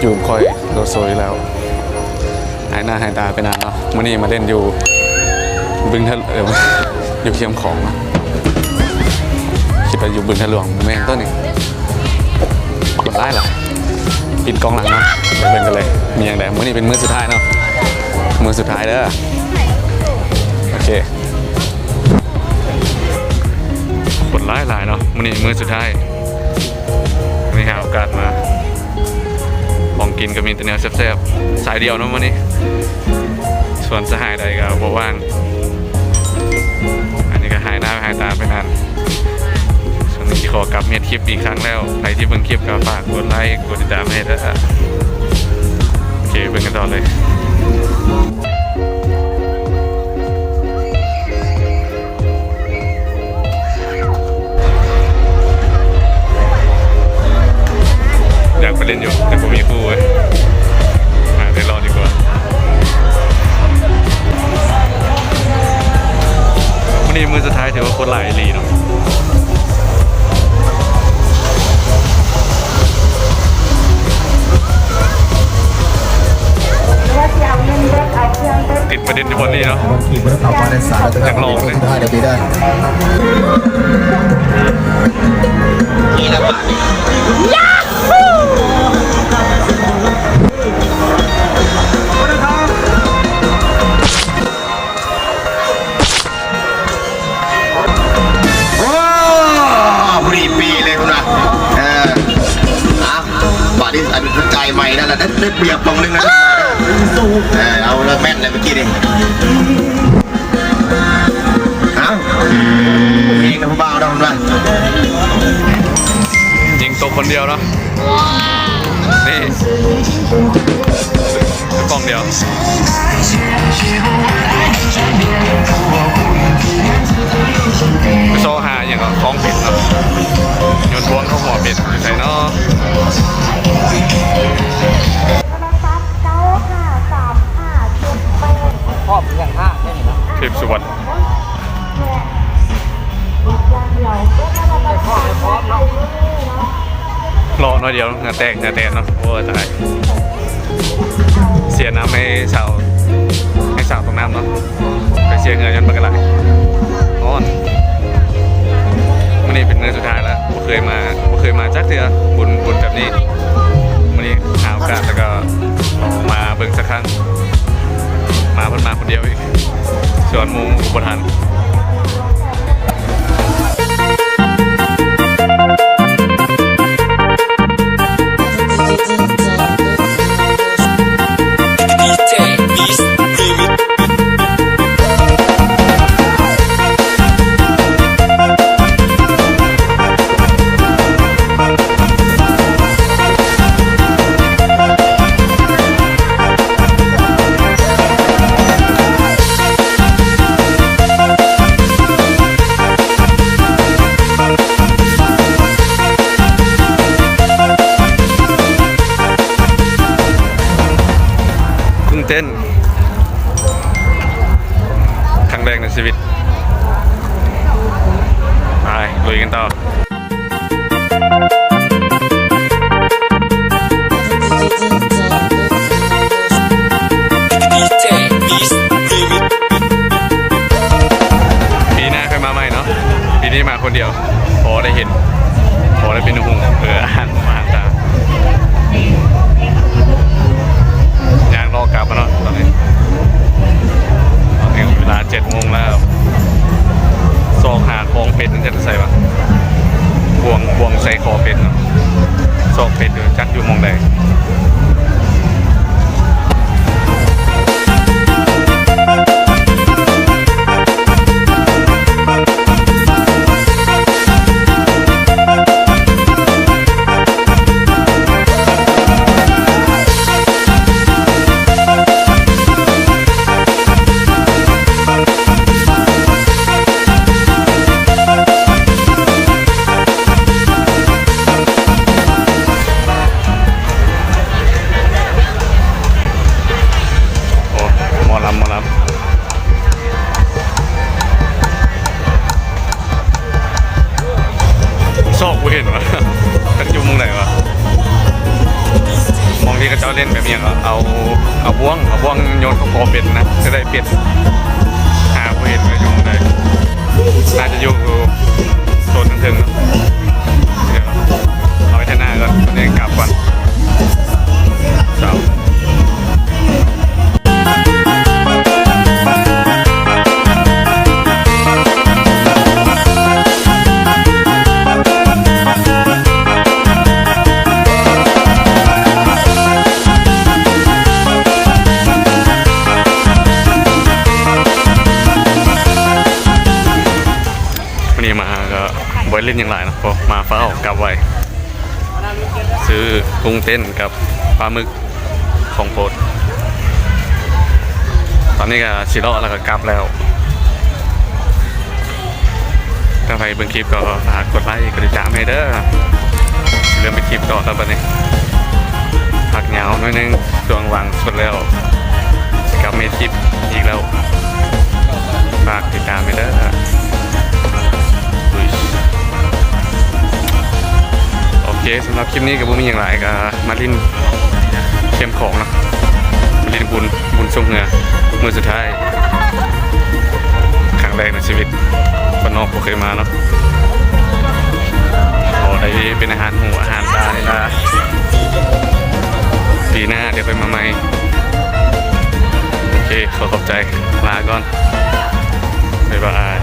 ຢູ່ຂ້ອຍໂລໂຊຢູ່ແລ້ວ ຫາຍໜ້າຫາຍຕາໄປນານເນາະ. ມື້ນີ້ມາເລ່ນຢູ່ບຶງທະ ເອີ ຢູ່ເຂື່ອນຂອງເນາະ. ຄິດວ່າຢູ່ບຶງທະຫຼວງ ບໍ່ແມ່ນໂຕນີ້. ຄົນຫຼາຍຫຼາຍ ປິດກ້ອງຫຼັງເນາະ ໄປເບິ່ງກັນເລີຍ ມີຫຍັງແດ່. ມື້ນີ້ເປັນມື້ສຸດທ້າຍເນາະ ມື້ສຸດທ້າຍເດີ. ໂອເຄ ຄົນຫຼາຍຫຼາຍເນາະ ມື້ນີ້ມື້ສຸດທ້າຍ. ໄດ້ຫາໂອກາດມາ ຂອງກິນກໍມີແຕ່ແນວແຊບໆ ສາຍດຽວເນາະມື້ນີ້ ສ່ວນສະຫາຍໃດກໍບໍ່ວ່າງ. ອັນນີ້ກໍຫາຍໜ້າຫາຍຕາໄປນານ. ຊ່ວງນີ້ຊິຂໍກັບເຮັດຄລິບອີກຄັ້ງແລ້ວ. ໃຜທີ່ເບິ່ງຄລິບກໍຝາກກົດໄລ ກົດຕິດຕາມໃຫ້ເດີ. ໂອເຄ ເບິ່ງກັນຕໍ່ເລີຍ. ຢາກໄປຫຼິ້ນຢູ່ ແຕ່ບໍ່ມີຄູ່ເວີຍ ຫາໄດ້ລໍດີກວ່າ. ມື້ນີ້ມື້ສຸດທ້າຍ ຖືວ່າຄົນຫຼາຍອີ່ຫຼີເນາະ. ຕິດປະເດັນຢູ່ບ່ອນນີ້ເນາະ ຢາກລອງເດ້. ໂອ້ ພໍດີປີເລີຍພຸ້ນນະ. ເອີ ອ່ະ ບາດນີ້ອັນຈ່າຍໃໝ່ນັ້ນລະ ໄດ້ ໄດ້ເບຍປ໋ອງໜຶ່ງນະ. ເອີ ເອົາລະ ແມ່ນແລ້ວເມື່ອກີ້ນີ້. ເອົ້າ ເອງນະຜູ້ບ່າວເນາະ ເພິ່ນວ່າ ຍິງຕົກຄົນດຽວເນາະ. ນີ້ ກ້ອງດຽວ ຊອກຫາຫຍັງກໍຂອງເປັນເນາະ. ໂຍນພວງເຂົ້າຫົວເປັນຢູ່ໃສເນາະ? ໂທລະສັບ ເກົ້າຫ້າສາມຫ້າເຈັດແປດ ພ້ອມຫຍັງຫ້າແຄ່ນີ້ເນາະ? ທິບສຸວັນ ລໍໜ້ອຍດຽວ ເຫື່ອແຕກເຫື່ອແຕນເນາະ. ໂອ້ຍ ຕາຍ ເສຍນ້ຳໃຫ້ສາວ ໃຫ້ສາວຕົກນ້ຳເນາະ. ໄປເສຍເຫື່ອຍ້ອນບັກກະຫຼາຍ ຮ້ອນ. ມື້ນີ້ເປັນມື້ສຸດທ້າຍແລ້ວ ບໍ່ເຄີຍມາ ບໍ່ເຄີຍມາຈັກເທື່ອ ບຸນ ບຸນແບບນີ້. ມື້ນີ້ຫາໂອກາດ ແລ້ວກໍມາເບິ່ງສັກຄັ້ງ. ມາເພິ່ນມາຄົນດຽວອີກ ຊວນໝູ່ບໍ່ທັນ. ຕື່ນເຕັ້ນ ຄັ້ງແລກໃນຊີວິດ. ໄປ ລຸຍກັນຕໍ່. ປີໜ້າຄ່ອຍມາໃໝ່ເນາະ ປີນີ້ມາຄົນດຽວ. ພໍໄດ້ເຫັນ ພໍໄດ້ເປັນຫູເອີອາຫານຫູອາຫານຕາ. ຍ່າງເລາະກັບມາເນາະ ຕອນນີ້ ຕອນນີ້ເວລາເຈັດໂມງແລ້ວ. ຊອກຫາຂອງເປັນຈັກໃສວະ ບ່ວງ ບ່ວງໃສ່ຄໍເປັນເນາະ. ຊອກເປັນຢູ່ ຈັກຢູ່ໝ່ອງໃດ. ຕື່ນ ເຂົາເຈົ້າຫຼິ້ນແບບຫຍັງ ເອົາ ເອົາບ່ວງ ເອົາບ່ວງໂຍນເຂົ້າຄໍເປັດນະ ຈະໄດ້ເປັດ. ຫາບໍ່ເຫັນວ່າຢູ່ໃດ ໜ້າຈະຢູ່ໂຊນເທິງໆ ເນາະ. ດຽວເອົາໄວ້ເທື່ອໜ້າກ່ອນ ນີ້ກັບກ່ອນ ເຈົ້າ. ມື້ນີ້ມາກໍບໍ່ໄດ້ຫຼິ້ນຫຍັງຫຼາຍເນາະ ເພາະມາຟ້າວກັບໄວ ຊື້ກຸ້ງເຕັ້ນກັບປາໝຶກ ຂອງໂປດ. ຕອນນີ້ກໍຊິເລາະແລ້ວກໍກັບແລ້ວ. ຖ້າໃຜເບິ່ງຄລິບກໍຝາກກົດໄລ ກົດຕິດຕາມໃຫ້ເດີ. ຊິເລີ່ມເຮັດຄລິບຕໍ່ແລ້ວບັດນີ້ ພັກຍາວໜ້ອຍໜຶ່ງ ຊ່ວງວ່າງສຸດແລ້ວ ຊິກັບມາເຮັດຄລິບອີກແລ້ວ. ຝາກຕິດຕາມໃຫ້ເດີ. ໂອເຄ ສຳລັບຄລິບນີ້ກໍບໍ່ມີຫຍັງຫຼາຍ ກໍມາຫຼິ້ນແຄມຂອງເນາະ ມາຫຼິ້ນບຸນ ບຸນຊ່ວງເຮືອມື້ສຸດທ້າຍ ຄັ້ງແລກໃນຊີວິດ ບ້ານນອກບໍ່ເຄີຍມາເນາະ. ຂໍໃຫ້ເປັນອາຫານຫູອາຫານຕານີ້ລະ ປີໜ້າດຽວຄ່ອຍມາໃໝ່. ໂອເຄ ຂໍຂອບໃຈ ລາກ່ອນ ບາຍບາຍ.